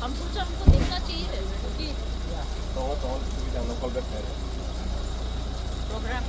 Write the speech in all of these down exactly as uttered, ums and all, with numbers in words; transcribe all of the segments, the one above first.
हम सोचा हमको देखना चाहिए, क्योंकि तो वो तो सुविधा लोकल पे है। प्रोग्राम।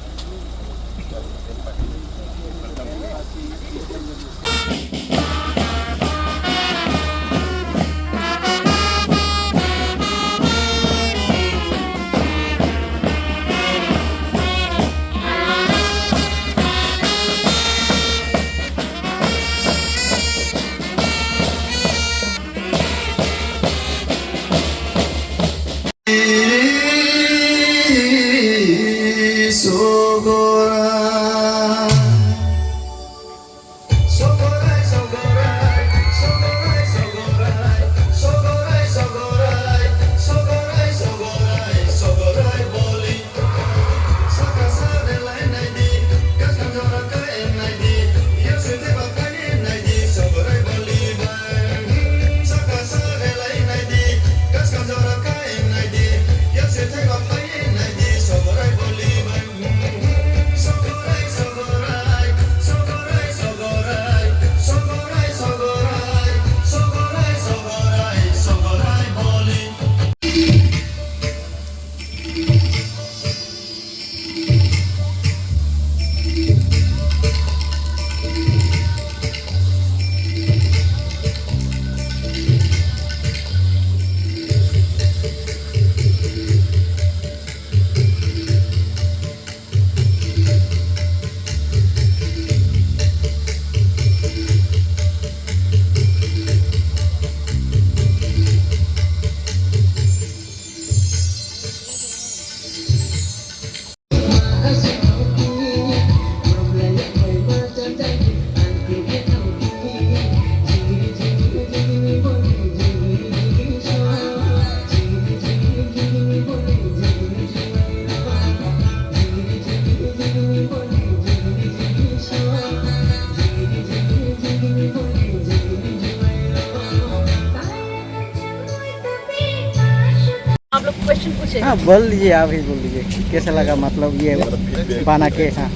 आप लोग क्वेश्चन पूछेगा। हाँ, बोल लीजिए, आप ही बोल लीजिए, कैसा लगा, मतलब, ये बाना के? हाँ।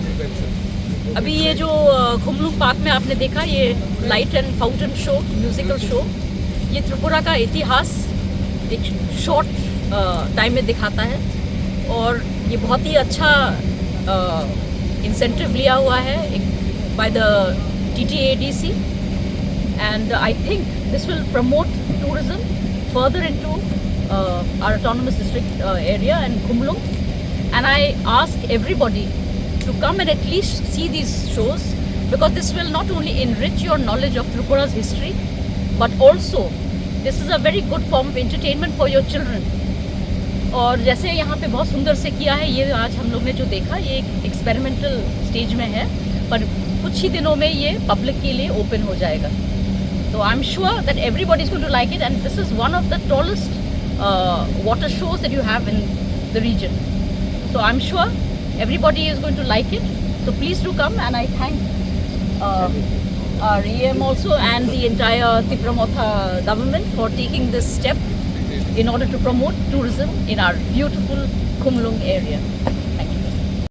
अभी ये जो, अ, खुमलुंग पार्क में आपने देखा, ये light and fountain show, musical show, ये त्रिपुरा का इतिहास एक शॉर्ट, अ, टाइम में दिखाता है और ये बहुत ही अच्छा, अ, इंसेंटिव लिया हुआ है by the T T A D C, and I think this will promote tourism further into, uh, our autonomous district, uh, area and Khumlung. And I ask everybody to come and at least see these shows, because this will not only enrich your knowledge of Tripura's history, but also this is a very good form of entertainment for your children. और जैसे यहाँ पे बहुत सुंदर से किया है, ये आज हम लोग ने जो देखा, ये एक एक्सपेरिमेंटल स्टेज में है, पर कुछ ही दिनों में ये पब्लिक के लिए ओपन हो जाएगा। So I am sure that everybody is going to like it, and this is one of the tallest, uh, water shows that you have in the region. So I am sure everybody is going to like it. So please do come, and I thank, uh, our E M also and the entire Tipra Motha government for taking this step in order to promote tourism in our beautiful Khumlung area.